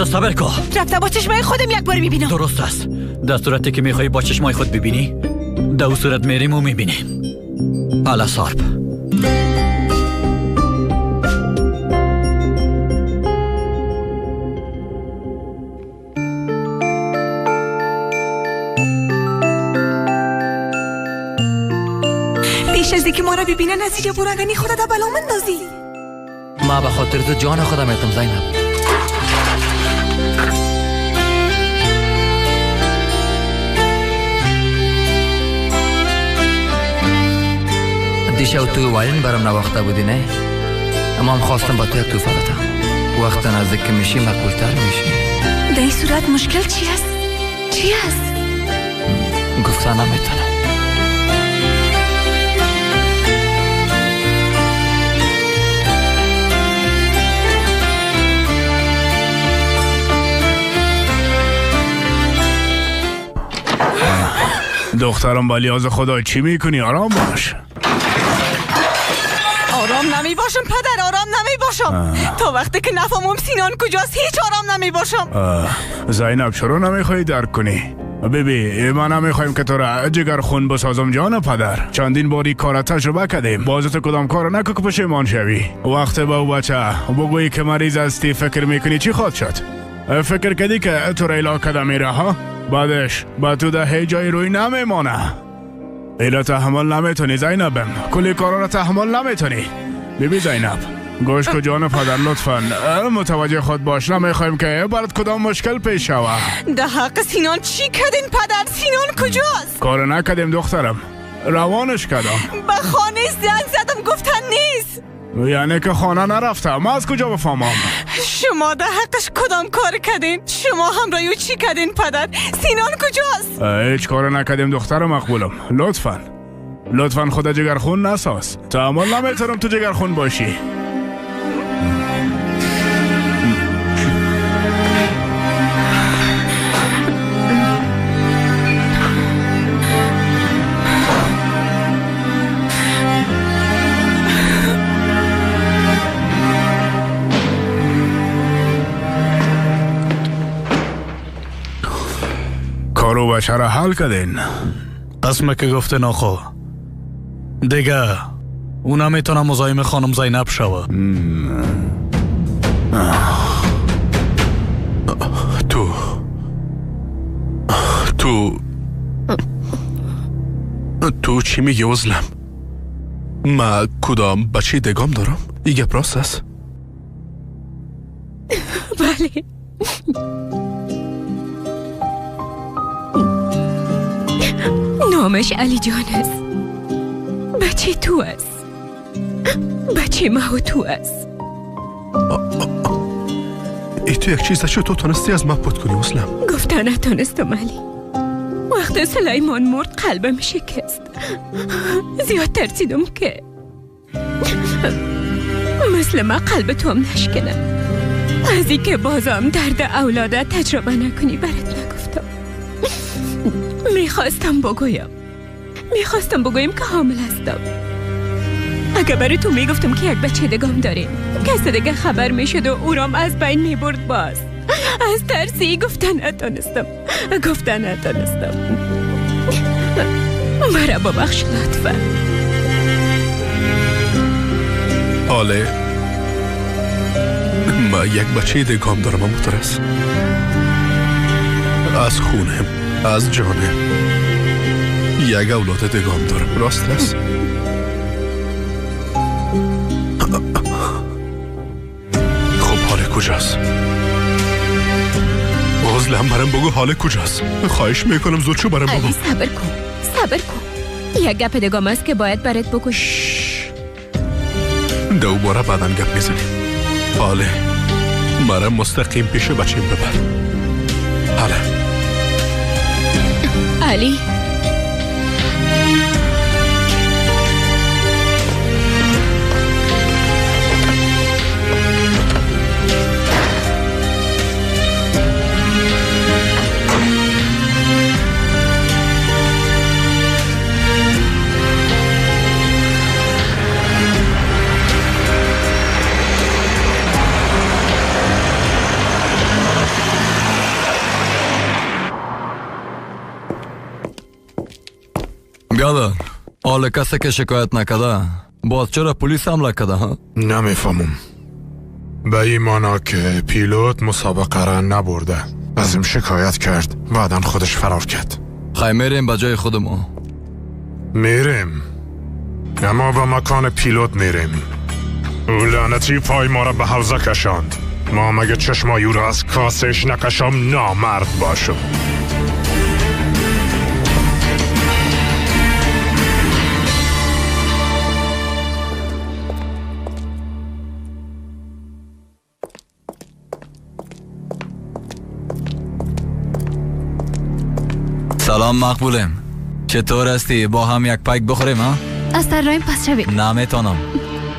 آهسته صبر کن. رفته با چشمای خودم یک بار میبینم. درست است. در صورتی که میخوای با چشمای خود ببینی، در او صورت میریم و میبینیم. حالا سارب. پیش از اینکه ما را ببینن از اینجا برو، خود در بلا مندازی. ما به خاطر تو جان خودم میتم زینب. دیشب تو وایلین برام نواخته بودی نه؟ اما هم خواستم با تو یک توفه بدم. وقت نزدیک که میشی مقبولتر میشی. در این صورت مشکل چی است؟ چی است؟ گفتن نمیتونم. دخترم با لیاز خدا چی میکنی؟ آرام باش. آرام نمی باشم پدر، آرام نمی باشم. تا وقتی که نفهمم سینان کجاست هیچ آرام نمی باشم. زینب چرا نمیخوای درک کنی؟ ببی ما نمیخوایم که تو را جگر خون بسازم جان پدر. چندین باری کار تجربه کردیم. باز تو کدام کار نکن که پشیمان شوی. وقت با او بچه بگویی که مریض هستی فکر میکنی چی خواهد شد؟ فکر کردی که تو را ایلا کده میره ها؟ بعدش با تو ده هیچ جای روی نمیمانه. ایلا تحمل نمیتونی زینبم. کلی کارا را تحمل نمیتونی. بیبی زینب گوش کو جان پدر، لطفا متوجه خود باش. نمیخوایم که برات کدام مشکل پیش شوه. ده حق سینان چی کردین پدر؟ سینان کجاست؟ کار نکردیم دخترم، روانش کردم. به خانه زنگ زدم گفتن نیست. یعنی که خانه نرفته. ما از کجا بفهمم؟ شما در حقش کدام کار کردین؟ شما همراه او چی کردین پدر؟ سینان کجاست؟ هیچ کار نکردیم دختر مقبولم. لطفا لطفا خدا جگرخون نساز. تحمل نمیتونم تو جگرخون باشی. کارو بچه را حل کردین. قسمه که گفته ناخو دیگه او نمیتونه مزاحم خانم زینب شوه. تو تو تو چی میگی عزلم؟ ما کدام بچه دگام دارم؟ ای گپ راست است؟ بله. نامش علی جان است. بچه تو است. بچه ما و تو است. ای تو یک چیز چه تو تونستی از ما پت کنی اصلا؟ گفته نتونستم علی. وقتی سلیمان مرد قلبم شکست. زیاد ترسیدم که مثل ما قلب تو هم نشکنم. از اینکه بازم درد اولاده تجربه نکنی برات نگفتم. میخواستم بگویم که حامل هستم. اگه برای تو میگفتم که یک بچه دگام داریم، کس دیگه خبر میشد و او رام از بین میبرد. باز از ترسی گفتن نتونستم. مرا ببخش لطفا. حاله ما یک بچه دگام دارم مترس. از خونم، از جانم یک اولاد دگام دارم. راست است؟ خب حال کجاست؟ عزلم برام بگو حال کجاست؟ خواهش میکنم زود شو برام بگو. علی صبر کن. یک گپ دگام است که باید برات بگو. دوباره بعداً گپ میزنیم. حاله مرا مستقیم پیش بچیم ببر. حاله علی پدر، حال کسی که شکایت نکرده باز چرا پلیس حمله کرده؟ ها؟ نمیفهمم. به این مانا که پیلوت مسابقه را نبرده، از این شکایت کرد، بعدا خودش فرار کرد. خیلی میریم به جای خودمون. میریم، اما به مکان پیلوت میریم. او لعنتی پای ما را به حوزه کشاند. ما مگه چشمای او را از کاسش نکشم نامرد باشم. سلام مقبولم، چطور هستی؟ با هم یک پیک بخوریم ها؟ از در رایم پس شوید. نمیتونم،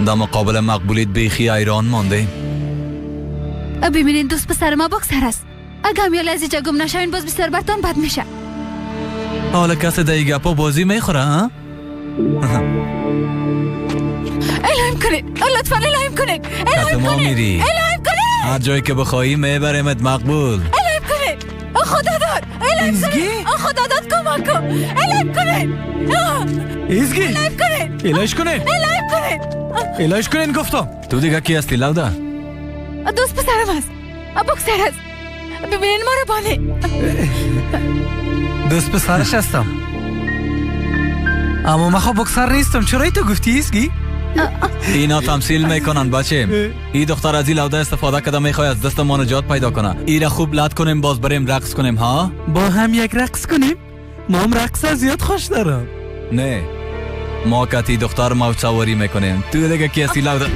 در مقابل مقبولیت بیخی ایران مانده. ببینین دوست پسر ما بکسر است. اگه هم یه لحظه جگم نشوین باز بسیار برتان بد میشه. حالا کسی در گپا بازی میخوره ها؟ الهیم کنید، لطفا الهیم کنید، الهیم کنید، الهیم کنید. هر جایی که بخواهی میبریمت مقبول. الهیم کنید، خدا داد، الهیم کنید، خدا داد کمک کن، الهیم کنید، ایزگی، الهیم کنید، الهیش کنید، الهیم کنید، الهیش کنید. گفتم تو دیگه کی هستی لوده؟ دوست پسرم است، بکسر است. ببینین ما رو بانه. دوست پسرش هستم، اما من خب بکسر نیستم. چرا تو گفتی ایزگی؟ اینا تمثیل میکنن بچه. این دختر از این لوده استفاده کرده میخواد از دست ما نجات پیدا کنه. ایره خوب لد کنیم باز بریم رقص کنیم ها؟ با هم یک رقص کنیم؟ ما هم رقص زیاد خوش دارم. نه، ما کتی دختر موج سواری میکنیم. تو دیگه کی هستی لوده؟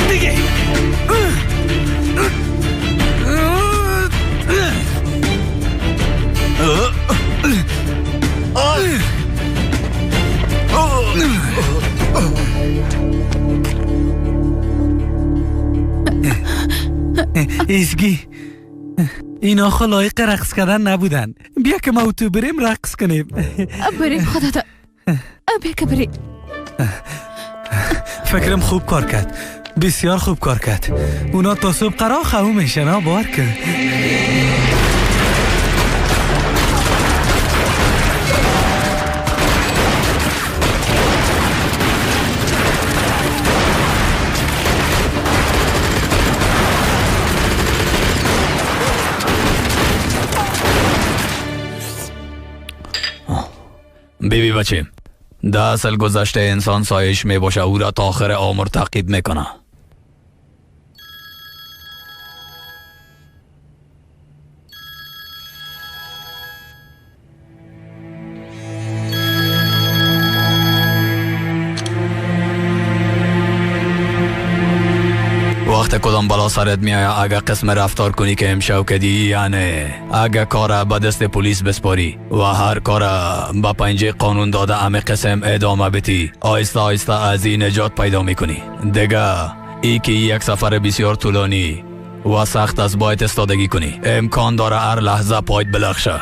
دیگه ایزگی، اینا خو لایق رقص کردن نبودن. بیا که ما تو بریم رقص کنیم. بریم خدا داد، بیا که بریم. فکرم خوب کار کرد، بسیار خوب کار کرد. اونا تا صبح قرار خواهو میشن. بار کن. بیبی بچه، 10 سال گذشته انسان سایش می باشه، او را تا آخر عمر تعقیب میکنه. وقت کدام بلا سرت میآید اگه قسم رفتار کنی که امشب کدی، یعنی اگه کار به دست پلیس بسپاری و هر کار به پنجه قانون داده همه قسم ادامه بتی، آیسته آیسته از این نجات پیدا میکنی. دیگه ای که یک سفر بسیار طولانی و سخت است، باید استادگی کنی. امکان داره هر لحظه پایت بلخشه.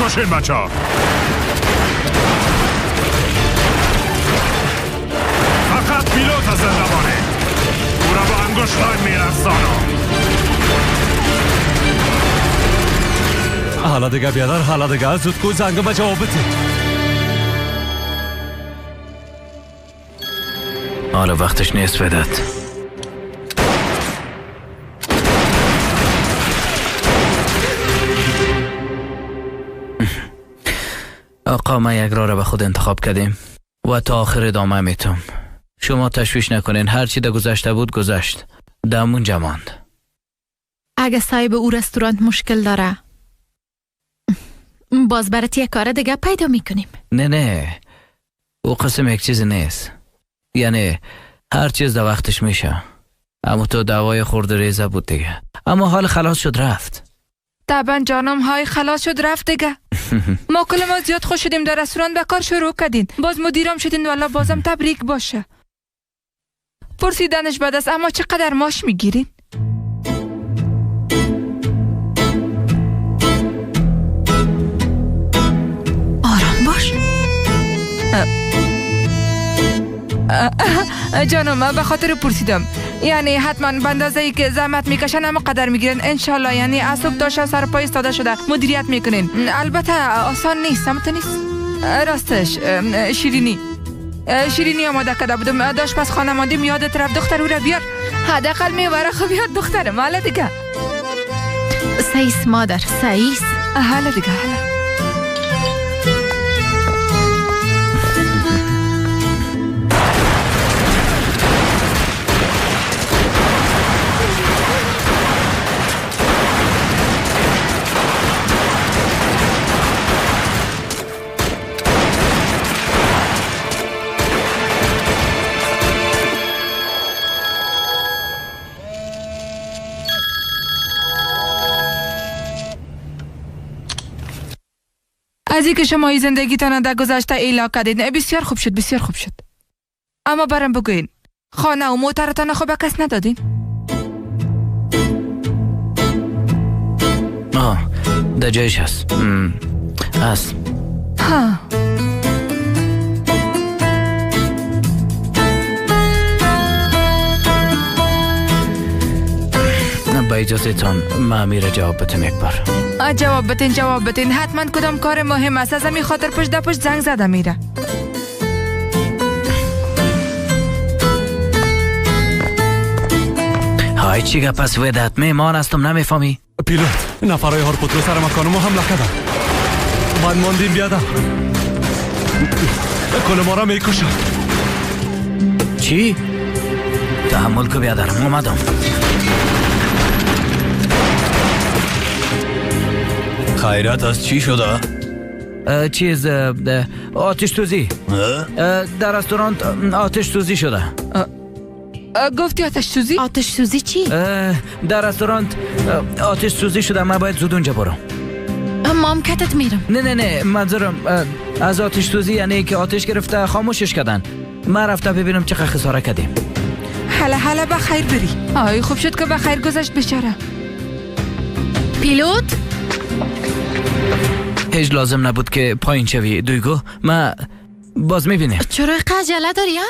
بکشین بچه ها. فقط پیلوت از زنده او را با انگشتای میرسانم. حالا دیگه بیادر، حالا دیگه زود کو زنگ به جواب بده. حالا وقتش نیست بدت. آقا ما یک راه را به خود انتخاب کردیم و تا آخر ادامه میتم. شما تشویش نکنین، هر چی در گذشته بود گذشت، دمون جماند. اگه صاحب او رستوران مشکل داره باز برات یک کار دیگه پیدا میکنیم. نه نه، او قسم یک چیز نیست، یعنی هر چیز در وقتش میشه. اما تو دعوای خورد ریزه بود دیگه، اما حال خلاص شد رفت. طبعا جانم های خلاص شد رفت دیگه. ما کل ما زیاد خوش شدیم در رستوران به کار شروع کردین. باز مدیرم شدین والا بازم تبریک باشه. پرسیدنش بد است اما چقدر ماش میگیرین؟ آرام باش. جانم به خاطر پرسیدم، یعنی حتما به اندازه‌ای که زحمت میکشن اما قدر میگیرن انشالله. یعنی از صبح تا شب سر پای ایستاده شده مدیریت میکنین. البته آسان نیست، اما نیست. راستش شیرینی آماده کرده بودم، داشت پس خانه ماندیم یادت رفت. دختر او را بیار، حداقل میبره. خب یاد دخترم. حالا دیگه سیس مادر، سیس. حالا دیگه حالا. از اینکه شما ای زندگیتان در گذشته ایلا کردید بسیار خوب شد، بسیار خوب شد. اما برام بگوین خانه و موترتان خو به کس ندادین؟ آه در جایش هست. هست. ها با اجازه تان ما میره جواب بتم یک بار. جواب بتین، جواب بتین. حتما کدام کار مهم است. از همین خاطر پشت در پشت زنگ زده میره. های چی گپ است ودت؟ میمان هستم نمیفهمی؟ پیلوت نفرای هارپوترو سر مکان ما حمله کردن. من ماندیم بیادم کل ما را میکشن. چی؟ تحمل کو بیادرم، اومدم. خیرات از چی شده؟ چیز آتش سوزی در رستوران آتش سوزی شده. گفتی آتش سوزی؟ آتش سوزی چی؟ در رستوران آتش سوزی شده. من باید زود اونجا برم. مام کتت میرم. نه نه نه، منظورم از آتش سوزی یعنی که آتش گرفته خاموشش کردن. من رفته ببینم چقدر خساره کردیم. حالا حالا بخیر بری. آی خوب شد که بخیر گذشت بیچاره. پیلوت هیچ لازم نبود که پایین شوی دویگو. ما باز میبینیم. چرا عجله داری ها؟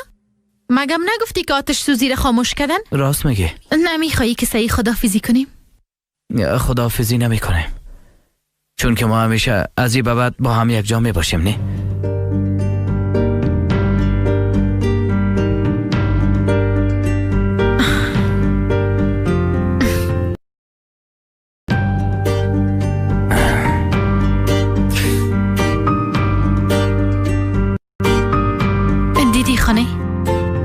مگم نگفتی که آتش سوزی را خاموش کردن؟ راست میگی. نمیخوایی که سعی خدافیزی کنیم؟ خدافیزی نمیکنیم چون که ما همیشه از این به بعد با هم یک جا میباشیم. نه دیدی خانه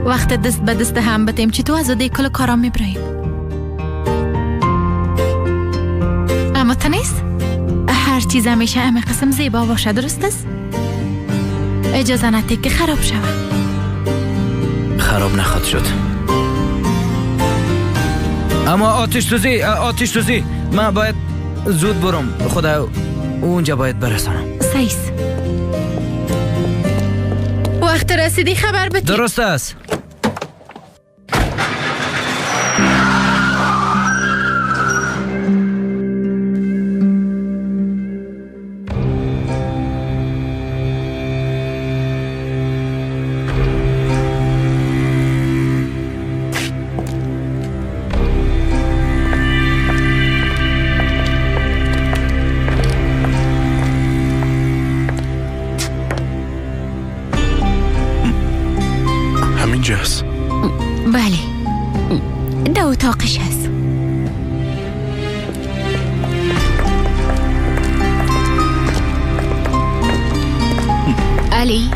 وقت دست به دست هم بتیم چطور از عهده کل کارام میبریم. اما تا نیست هر چیز همیشه همه قسم زیبا باشه، درست است؟ اجازه نده که خراب شود. خراب نخواد شد. اما آتش سوزی، آتش سوزی، من باید زود برم. خدا اونجا باید برسانم. سیس وقت رسیدی خبر بدی. درست است. اینجاست. بله در اتاقش هست. علی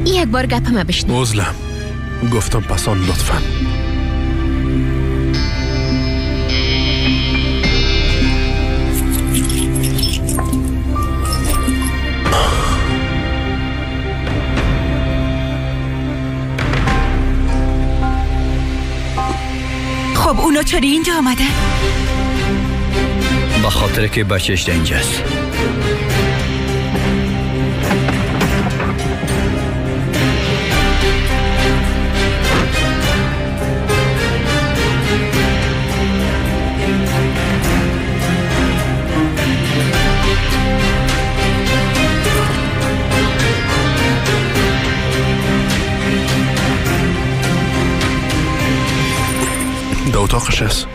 یک بار گپ ما بشنو. عذرم گفتم پسان لطفا. خب اونا چرا اینجا آمده؟ با خاطر که بچهش اینجاست. اتاقش است.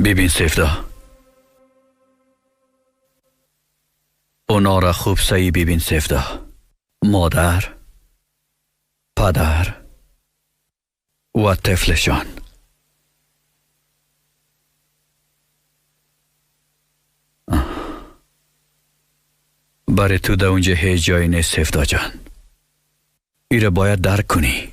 ببین سفدا، اونا را خوب سعی ببین سفدا. مادر، پدر و طفلشان. برای تو در اونجا هیچ جایی نیست سفدا جان. ایره باید درک کنی.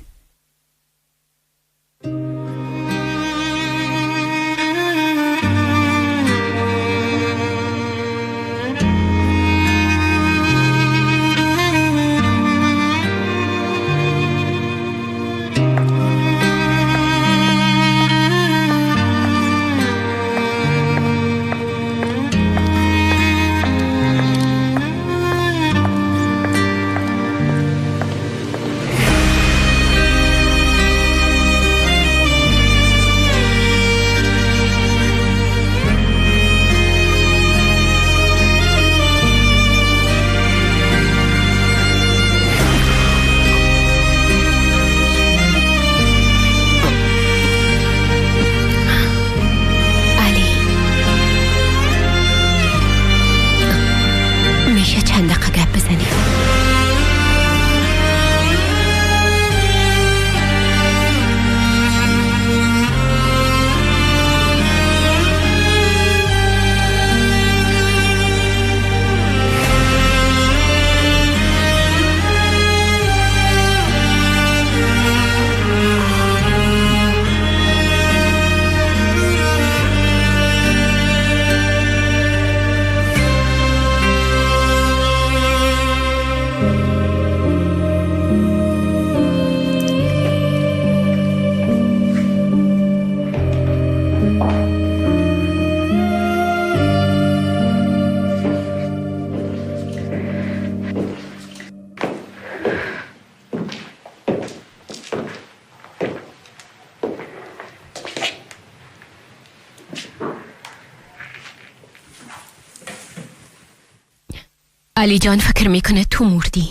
علی جان فکر میکنه تو مردی.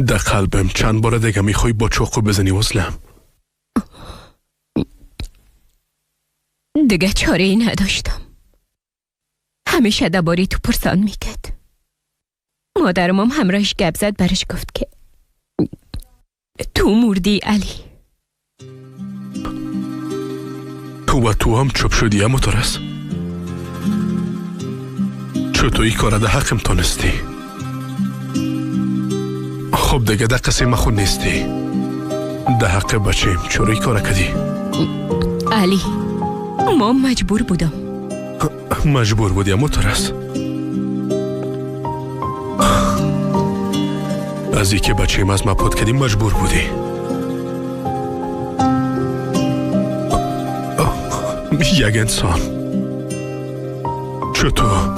در قلبم چند بار دیگه میخوای با چاقو بزنی وزلم. دیگه چاره ای نداشتم. همیشه درباره تو پرسان میکرد. مادرم هم همراهش گپ زد، برش گفت که تو مردی علی. تو و تو هم چوب شدی اما ترس. چطور ای کار ده حقم تانستی؟ خب دیگه ده قصه مخون نیستی. ده حق بچیم چرا ای کار کدی؟ علی ما مجبور بودم. مجبور بودی اما ترس. از اینکه بچیم از ما پود کردی مجبور بودی. یک انسان چطور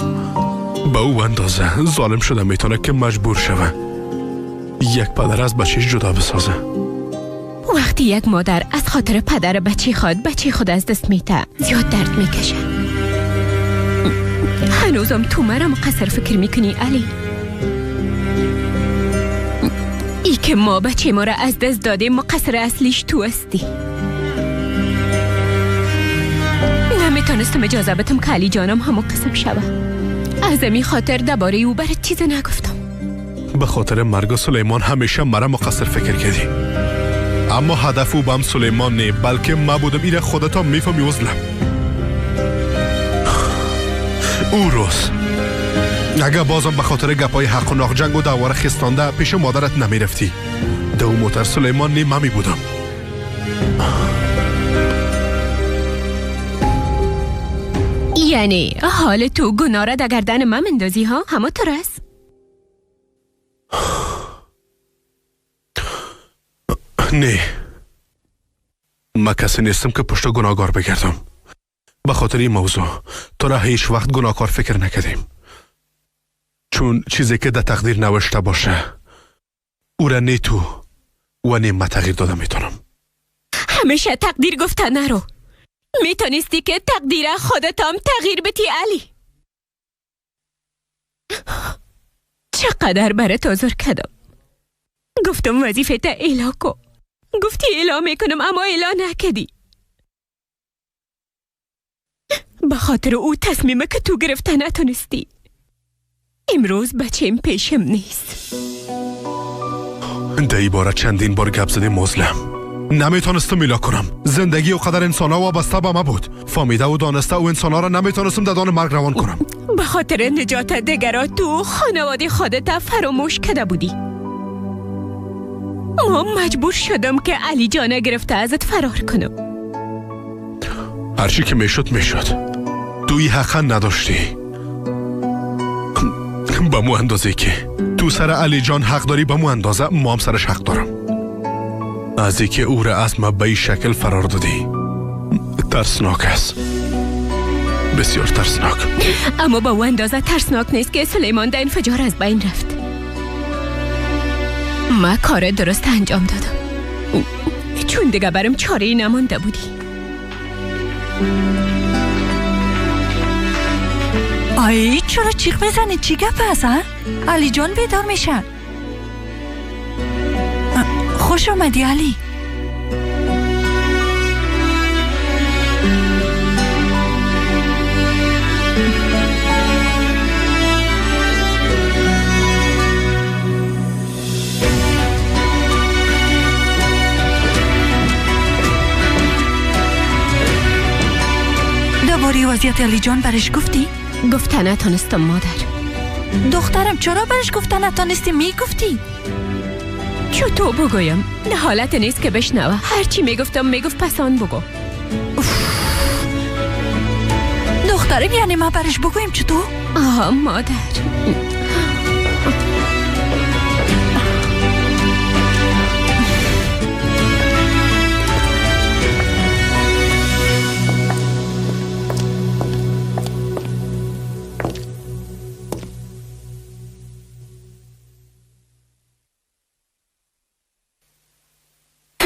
به او اندازه ظالم شده میتونه که مجبور شوه یک پدر از بچهش جدا بسازه؟ وقتی یک مادر از خاطر پدر بچه خود بچه خود از دست میته زیاد درد میکشه. هنوزم تو مرا مقصر فکر میکنی علی؟ ای که ما بچه ما را از دست دادیم مقصر اصلیش تو هستی. نمیتونستم اجازه بدم که علی جانم همون قسم شوه. از امی خاطر درباره او برات چیز نگفتم. به خاطر مرگ سلیمان همیشه مرا مقصر فکر کردی، اما هدف او بام سلیمان نه بلکه ما بودم. ایره خودت هم میفهمی وزلم. او روز اگه بازم به خاطر گپای حق و ناق جنگ و دواره خستانده پیش مادرت نمیرفتی، دو موتر سلیمان نه من می بودم. یعنی حال تو گناه را در گردن من مندازی ها؟ همه تو رس؟ نه، من کسی نیستم که پشت گناهکار بگردم. به خاطر این موضوع تو را هیچ وقت گناهکار فکر نکردیم، چون چیزی که در تقدیر نوشته باشه او را نه تو و نه من تغییر داده میتونم. همیشه تقدیر گفته نرو. میتونستی که تقدیر خودت هم تغییر بدی علی. چقدر برات آزار کردم. گفتم وظیفه تا اعلا کو، گفتی اعلا میکنم اما اعلا نکردی. به خاطر او تصمیمه که تو گرفته نتونستی. امروز بچیم پیشم نیست. ده ای باره چندین بار گپ زدیم مظلم. نمیتونستم میلا کنم. زندگی و قدر انسان ها وابسته به ما بود. فامیده و دانسته و انسان ها را نمیتونستم در دان مرگ روان کنم. به خاطر نجات دگرا تو خانواده خودت فراموش کرده بودی. ما مجبور شدم که علی جان گرفته ازت فرار کنم. هرچی که میشد میشد. توی حقا نداشتی. به مو اندازه که تو سر علی جان حق داری، به مو اندازه ما هم سرش حق دارم. از اینکه او را از ما به این شکل فرار دادی ترسناک است، بسیار ترسناک. اما با او اندازه ترسناک نیست که سلیمان در انفجار از بین رفت. ما کار درست انجام دادم، چون دیگه برم چاره نمانده بودی. آی چرا چیخ میزنی؟ چی گپ است؟ علی جان بیدار میشه. خوش آمدی علی. درباره وضعیت علی جان برش گفتی؟ گفته نتونستم مادر. دخترم چرا برش گفته نتونستی؟ میگفتی؟ چطور بگویم؟ نه حالت نیست که بشنوه. هرچی میگفتم میگفت پسان بگو. دخترم یعنی ما برش بگویم چطور؟ آه مادر.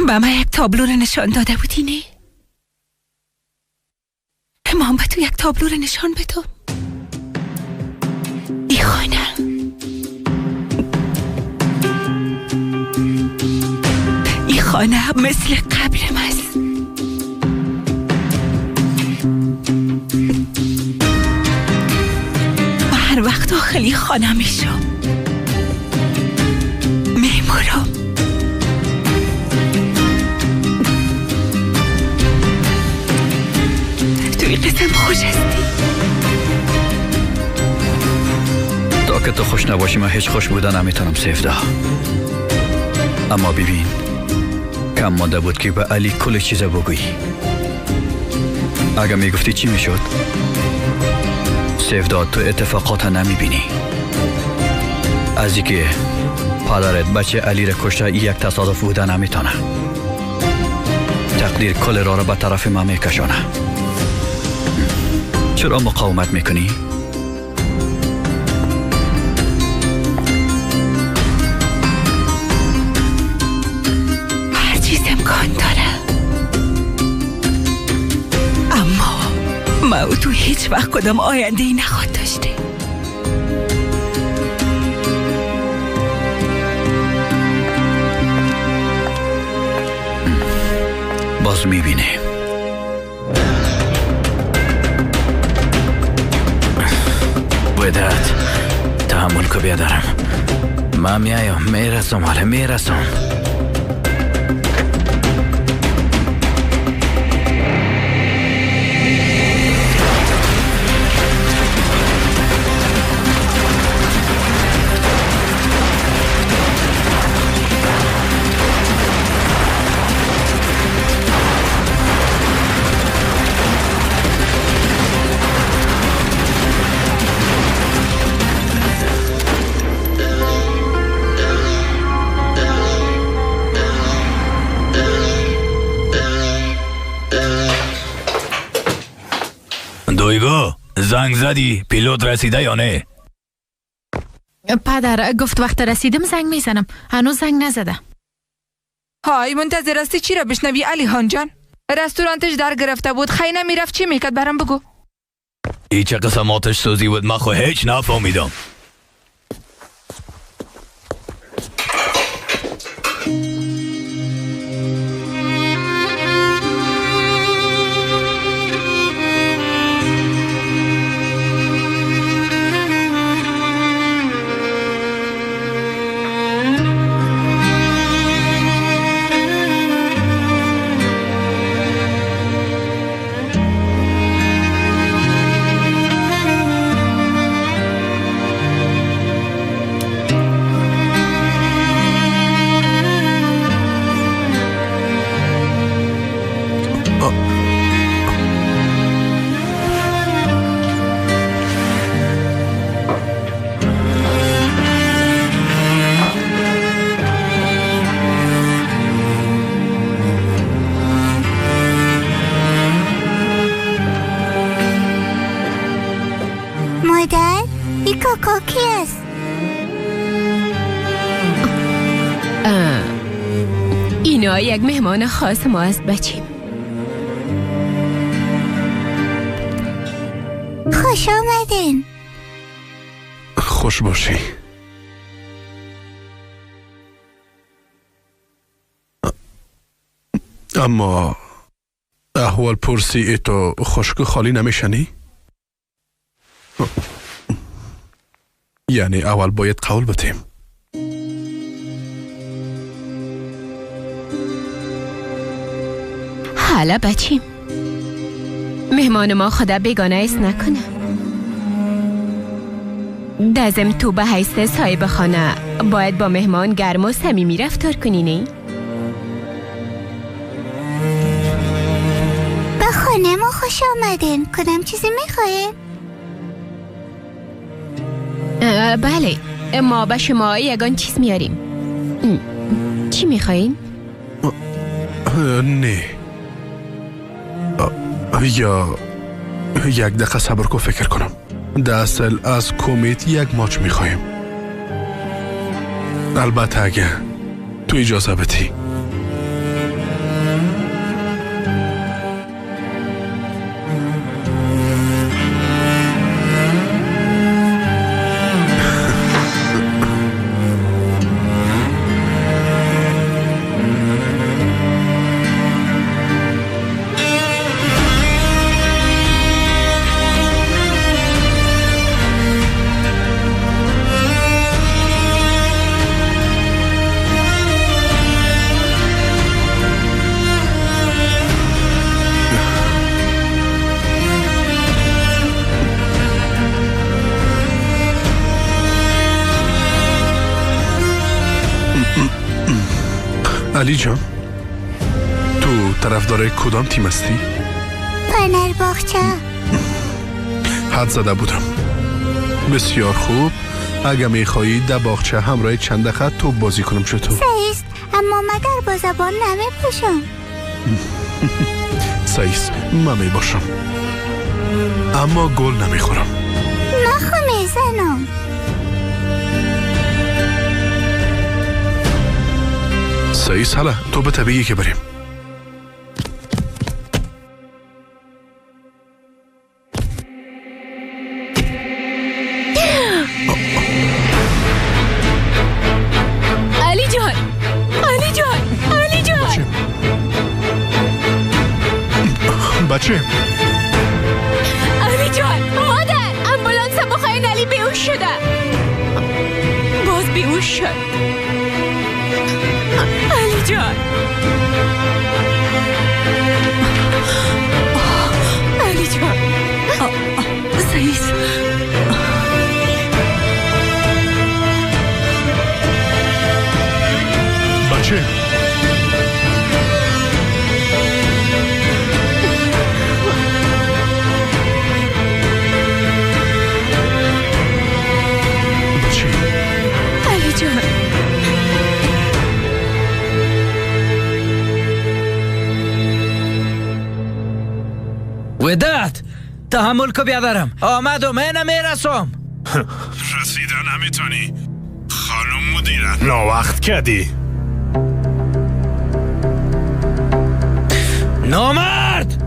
به من یک تابلو رو نشان داده بودی نه؟ ما به تو یک تابلو رو نشان بدم. ای خانه، ای خانه مثل قبرم است. و هر وقت داخلی خانه میشم میمورم. توی قسم خوش هستی. تا که تو خوش نباشی من هیچ خوش بودن نمیتونم سیفدا. اما ببین کم مانده بود که به علی کل چیز بگویی. اگه میگفتی چی میشد؟ سیفدا تو اتفاقات نمیبینی. از اینکه پدرت بچه علی را کشته یک تصادف بوده نمیتونه. تقدیر کل را به طرف ما میکشانه. چرا مقاومت میکنی؟ هر چیز امکان داره، اما ما و تو هیچ وقت کدام آینده ای نخواد داشته. باز میبینه. وداد تحمل کو بیادرم. من میایم میرسم، حالا میرسم. دویگو زنگ زدی پیلوت رسیده یا نه؟ پدر گفت وقت رسیدم زنگ میزنم، هنوز زنگ نزده. های منتظر هستی چی را بشنوی علی خان جان؟ رستورانتش در گرفته بود، خیلی میرفت چی میکرد برام بگو. ای چه قسم آتش سوزی بود، من خو هیچ نفهمیدم. اینا یک مهمان خاص ما است بچیم. خوش آمدین. خوش باشی. اما احوال پرسی ایتو خشک خالی نمیشنی؟ یعنی اول باید قول بتیم. حالا بچیم، مهمان ما خدا بیگانه است نکنه. دزم تو به حیث صاحب خانه باید با مهمان گرم و صمیمی رفتار کنی نه؟ به خانه ما خوش آمدین. کدام چیزی میخواین؟ بله، ما به شما یگان چیز میاریم. چی میخواین؟ نه، یا یک دقیقه صبر کو فکر کنم. در اصل از کمیت یک ماچ میخوایم. البته اگه تو اجازه بدی. علی جان، تو طرفدار کدام تیم هستی؟ فنرباغچه. حد زده بودم. بسیار خوب. اگه میخوایی در باغچه همراه چند خط توپ بازی کنم چطور؟ صحیح است، اما من در با زبان نمیپوشم. صحیح است، من میباشم اما گل نمیخورم. من خو میزنم. صحیح است، حالا توپ طبیعی که بریم. علی جان، علی جان، علی جان. بچه علی جان، مادر، امبولانس بخواین. علی بیهوش شده، باز بیهوش شد. علی جان، علی جان. سعید، بچه علی جان. وداد، تحمل کو بیادرم. آمدم، اینه میرسم. رسیده نمیتونی خانم مدیره، ناوقت کردی. نامرد،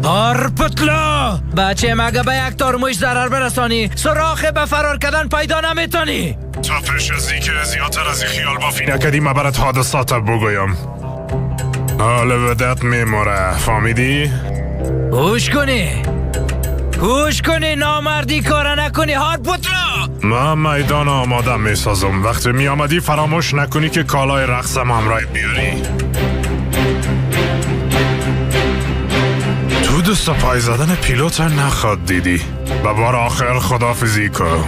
هارپتلا. بچه مگه به یک تار موش ضرر برسانی سراخ به فرار کردن پیدا نمیتونی. تا پیش از این که زیادتر از این خیال بافی نکردی من برات حادثات بگویم. حال ودت میموره، فهمیدی؟ هوش کنی، هوش کنی، نامردی کار نکنی هارپتلا. من میدان آماده میسازم. وقتی میآمدی فراموش نکنی که کالای رقصم همراه بیاری. تو دست پای زدن پیلوت نخواد دیدی. به بار آخر خدافزی کن.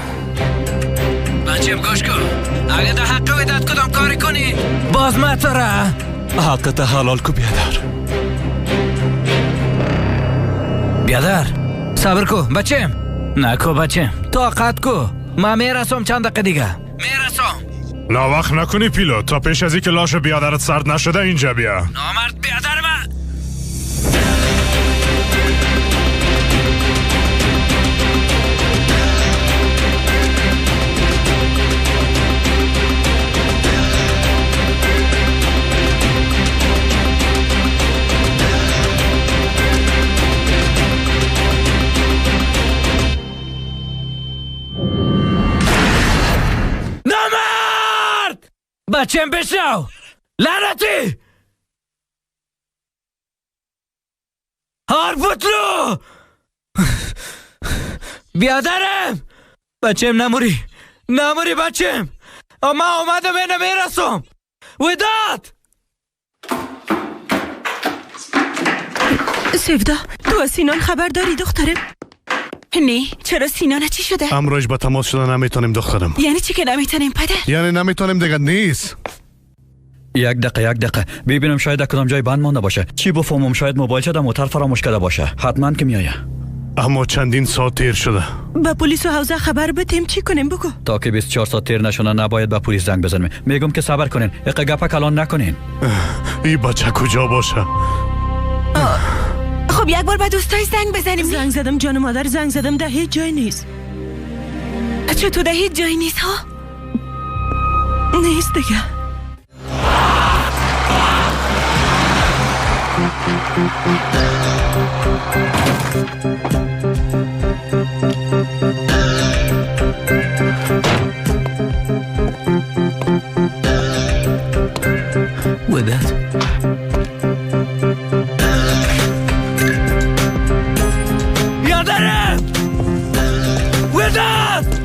بچم گوش کن، اگه در حق ودت کدام کاری کنی باز مطره. حقت حلال کو بیادر. بیادر صبر کو بچم، نکو بچم، طاقت کو. من میرسم چند دقیقه دیگه میرسم. ناوقت نکنی پیلوت، تا پیش از اینکه لاش بیادرت سرد نشده اینجا بیا. نامرد بیادر من. بچم بشنو، لعنتی هارپوتلو. بیادرم، بچم نموری، نموری بچم. ما آمدم اینه میرسم. وداد. سیفدا، تو از سینان خبر داری دخترم؟ نه، چرا سینان چی شده؟ امروز با تماس شده نمیتونیم دخترم. یعنی چی که نمیتونیم پدر؟ یعنی نمیتونیم دیگه نیست. یک دقیقه، یک دقیقه ببینم شاید کدام جای بند مانده باشه. چی بفهمم شاید موبایل شده موتر فراموش کرده باشه. حتما که میایه. اما چندین ساعت تیر شده. با پلیس و حوزه خبر بدیم چی کنیم بگو؟ تا که 24 ساعت تیر نشونه نباید به پلیس زنگ بزنیم. میگم که صبر کنین، اقا گپ کلان نکنین. این بچه کجا باشه؟ خب یک بار به دوستای زنگ بزنیم. زنگ زدم جان مادر، زنگ زدم، ده هیچ جای نیست. چطور ده هیچ جای نیست ها؟ نیست دیگه. وداد، بیادرم، وداد.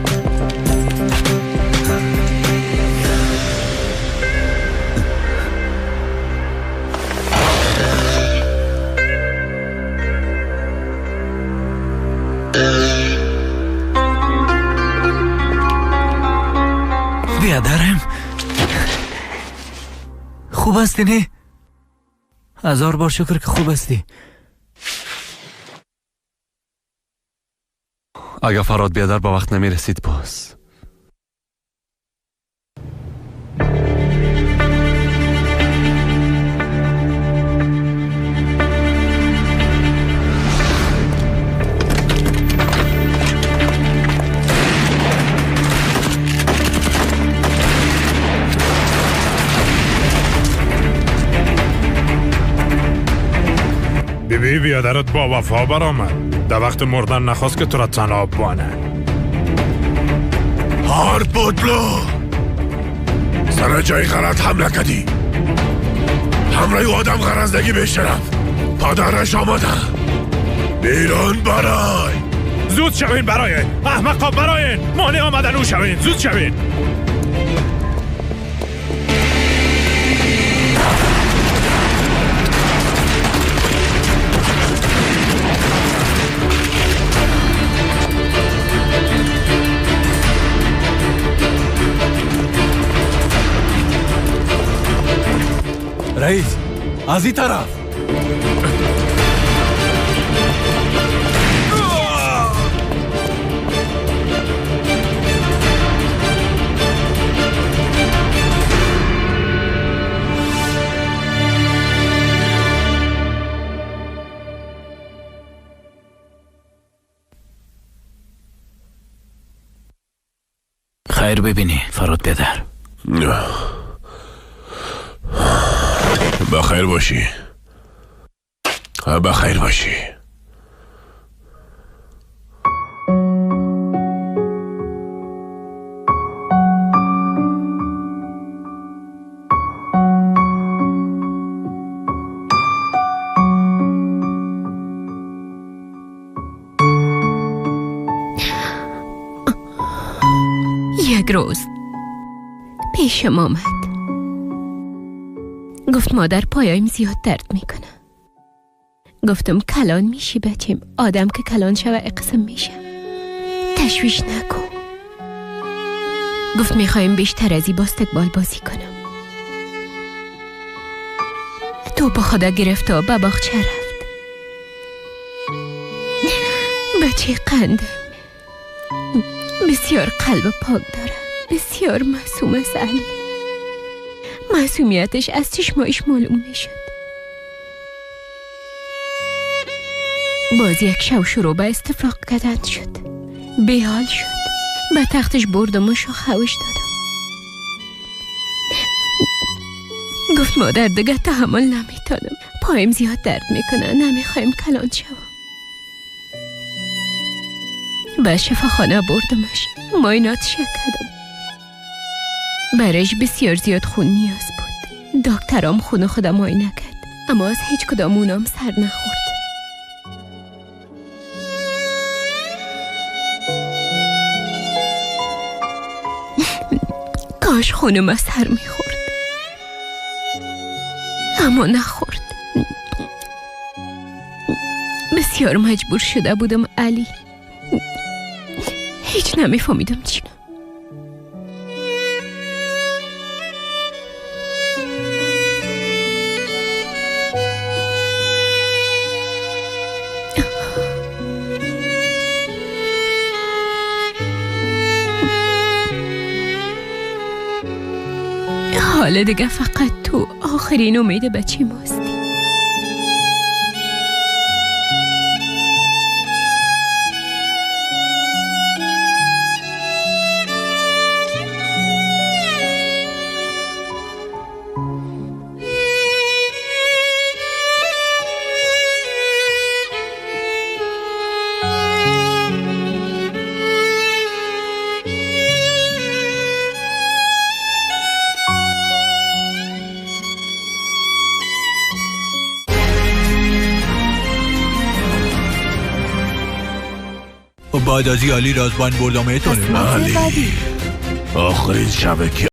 بیادرم، خوب هستی نه؟ هزار بار شکر که خوب هستی. اگر فراد بیادر با وقت نمی رسید باز. بیبی بیادرت با وفا برآمد. در وقت مردن نخواست که تو را تنها بانه. هارد بودلو سر جای غلط حمله کردی. همراه آدم غرزدگی بشرف. پادرش آماده. بیرون برای. زود شوین برای احمقا، برای مانع آمدن او شوین. زود شوین. رئیس از این طرف. خیر ببینی فراد بیادر. بخیر باشی. بخیر باشی. یک روز پیشم آمد. گفت مادر پایم زیاد درد میکنه. گفتم کلان میشی بچیم، آدم که کلان شوه اقسم میشه، تشویش نکن. گفت میخوایم بیشتر از این باستکبال بازی کنم. توپ خدا گرفت و به باغچه رفت. بچه قنده بسیار قلب پاک داره، بسیار معصوم است علی. معصومیتش از چشمایش معلوم میشد. باز یک شو شروع به استفراغ کردن شد. بیحال شد. به تختش بردم و خوش دادم. گفت مادر دیگه تحمل نمیتونم، پایم زیاد درد میکنه، نمیخوایم کلان شوم. به شفاخانه بردمش، معایناتش کردم. برایش بسیار زیاد خون نیاز بود. دکترام خون خودم معاینه کرد، اما از هیچ کدام اونام سر نخورد. کاش خونم از سر میخورد، اما نخورد. بسیار مجبور شده بودم علی. هیچ نمیفهمیدم چی. حالا دیگه فقط تو آخرین امید بچه ماستی. بعد از علی را از بین بردم. علی آخرین شبه که